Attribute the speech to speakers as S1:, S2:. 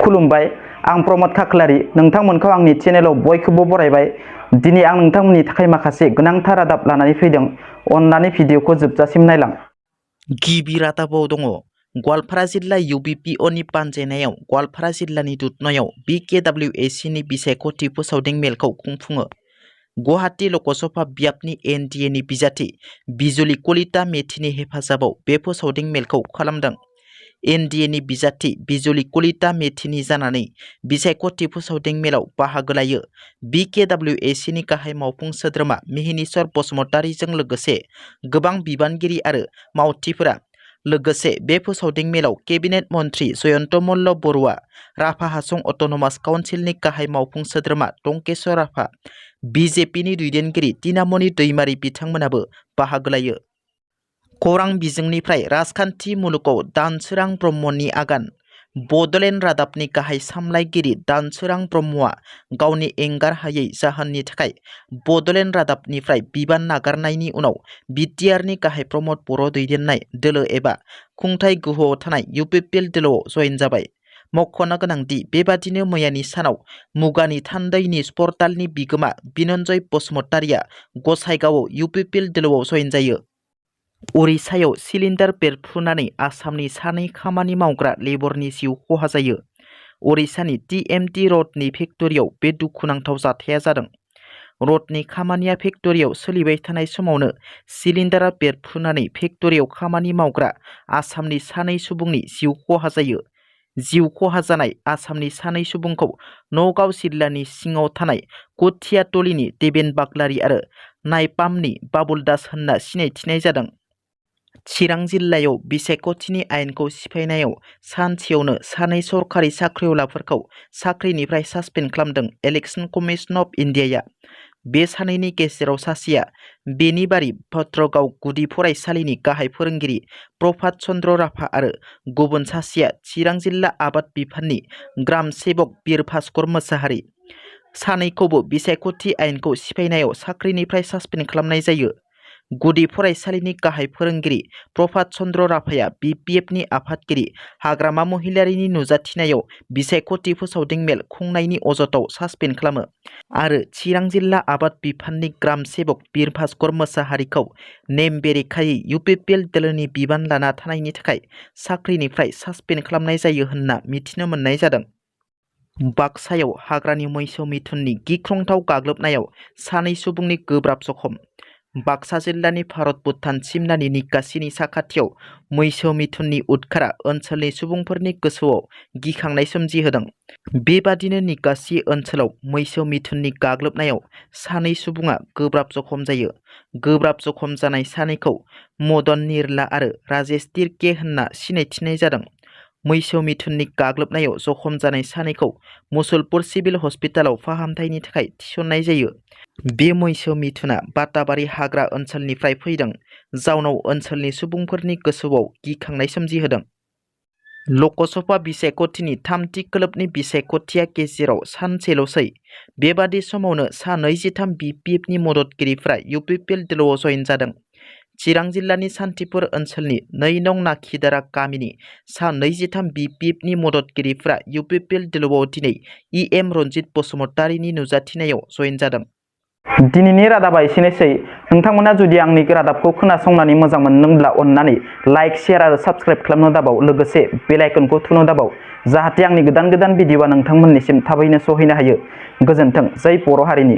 S1: खुलुमबाय आं प्रमद खाख्लारि नोंथांमोनखौ आंनि चेनेलाव बयखौबो बरायबाय। दिनै आं नोंथांमोननि थाखाय माखासे गोनांथार रादाब लानानै फैदों। अन्नानै भिडिअखौ जोबजासिम नायलां।
S2: गिबि रादाबाव दङ गवालपारा जिल्ला UPPL नि बानजायनायाव गवालपारा जिल्लानि दुधनयाव BKWAC नि बिसायख'थि फोसावदिं मेलखौ खुंफुङो। गुवाहाटी लकसभा बियाबनि NDA नि बिजाथि बिजुली कलिता मेथिनि हेफाजाबाव बे फोसावदिं मेलखौ खालामदों। NDA नि बिजाथि बिजुली कलिता मेथिनि जानानै बिसायख'थि फोसावदिं मेलाव बाहागो लायो। BKWAC नि गाहाय मावफुं सोद्रोमा मिहिनीश्वर बसुमतारीजों लोगोसे गोबां बिबानगिरि आरो मावथिफोरा लोगोसे बे फोसावदिं मेलाव केबिनेट मन्त्री जयन्त मल्ल बरुवा, राभा हासं अट'नमास काउन्सिलनि गाहाय मावफुं सोद्रोमा टंकेश्वर राभा, BJP नि दैदेनगिरि तिनामणि दैमारी बिथांमोनाबो बाहागो लायो। खौरां बिजोंनिफ्राय राजखान्थि मुलुगाव दानसोरां ब्रह्मनि आगान। बड'लेण्ड रादाबनि गाहाय सामलायगिरि दानसोरां ब्रह्मआ गावनि एंगार हायै जाहोननि थाखाय बड'लेण्ड रादाबनिफ्राय बिबान नागारनायनि उनाव BTR नि गाहाय प्रमद बर' दैदेननाय दोलो एबा खुंथाय गोहोआव थानाय UPPL दोलोआव जयेन जाबाय। मख'नो गोनांदि बेबादिनो मैयानि सानाव मुगानि थान्दै निउज पर्टालनि बिगोमा बिनन्जय बसुमतारीया गसाइगावआव UPPL दोलोआव जयेन जायो। उरिष्यायाव सिलिन्डार बेरफ्रुनानै आसामनि सानै खामानि मावग्रा लेबरनि जिउ खहा जायो। उरिष्यानि TMT रडनि फेक्टरियाव बे दुखुनांथाव जाथाया जादों। रडनि खामानिया फेक्टरियाव सोलिबाय थानाय समावनो सिलिन्डारा बेरफ्रुनानै फेक्टरियाव खामानि मावग्रा आसामनि सानै सुबुंनि जिउ खहा जायो। जिउ खहा जानाय आसामनि सानै सुबुंखौ नगाव जिल्लानि सिङाव थानाय कथियातलिनि देबेन बाग्लारी आरो नायपामनि बाबुल दास होनना सिनायथिनाय जादों। चिरां जिल्लायाव बिसायख'थिनि आयेनखौ सिफायनायाव सानसेयावनो सानै सरखारि साख्रिआवलाफोरखौ साख्रिनिफ्राय सासपेन्ड खालामदों इलेक्शन कमिशन अफ इन्डियाया। बे सानैनि गेजेराव सासेया बेनिबारि भद्रगाव गुदि फरायसालिनि गाहाय फोरोंगिरि प्रभात चन्द्र राभा आरो गुबुन सासेया चिरां जिल्ला आबाद बिफाननि ग्राम सेबक बिर भास्कर मोसाहारि। सानैखौबो बिसायख'थि आयेनखौ सिफायनायाव साख्रिनिफ्राय सासपेन्ड खालामनाय जायो। गुदि फरायसालिनि गाहाय फोरोंगिरि प्रभात चन्द्र राभाया BPF नि आफादगिरि हाग्रामा महिलारीनि नुजाथिनायाव बिसायख'थि फोसावदिं मेल खुंनायनि अजदआव सासपेन्ड खालामो आरो चिरां जिल्ला आबाद बिफाननि ग्राम सेबक बिर भास्कर मोसाहारिखौ नेम बेरेखायै UPPL दोलोनि बिबान लाना थानायनि थाखाय साख्रिनिफ्राय सासपेन्ड खालामनाय जायो होनना मिथिनो मोननाय जादों। बाक्सायाव हाग्रानि मैसो मिथुननि गिख्रंथाव गाग्लोबनायाव सानै सुबुंनि गोब्राब जखम। बाक्सा जिल्लानि भारत भुटान सिमनानि निकासिनि साखाथियाव मैसो मिथुननि उदखारा ओनसोलनि सुबुंफोरनि गोसोआव गिखांनाय सोमजिहोदों। बेबादिनो निकासि ओनसोलाव मैसो मिथुननि गाग्लोबनायाव सानै सुबुङा गोब्राब जखम जायो। गोब्राब जखम जानाय सानैखौ मदन निरला आरो राजेश तिर्के होनना सिनायथिनाय जादों। मैसो मिथुननि गाग्लोबनायाव जखम जानाय सानैखौ मुसलपुर सिभिल हस्पिटालाव फाहामथायनि थाखाय थिसननाय जायो। बे मैसो मिथुना बाताबारि हाग्रा ओनसोलनिफ्राय फैदों, जाउनाव ओनसोलनि सुबुंफोरनि गोसोआव गिखांनाय सोमजिहोदों। लकसभा बिसायख'थिनि थामथि खोलोबनि बिसायख'थिया गेजेराव सानसेल'सै। बेबादि समावनो सा 23 BPF नि मददगिरिफ्रा UPPL दोलोआव जयेन जादों। चिरां जिल्लानि सान्थिपुर ओनसोलनि 2 नं नाखिदारा गामिनि सा 23 BPF नि मददगिरिफ्रा UPPL दोलोआव दिनै EM रन्जित बसुमतारीनि नुजाथिनायाव जयेन जादों।
S1: दिनैनि रादाबा एसेनोसै। नोंथांमोना जुदि आंनि रादाबखौ खोनासंनानै मोजां मोनदोंब्ला अन्नानै लाइक, शेयार आरो साबस्क्राइब खालामनो दाबाव, लोगोसे बेल आइकनखौ थुनो दाबाव, जाहाथे आंनि गोदान भिडिअआ नोंथांमोननिसिम थाबैनो सहैनो हायो। गोजोन्थों। जै बर' हारिनि।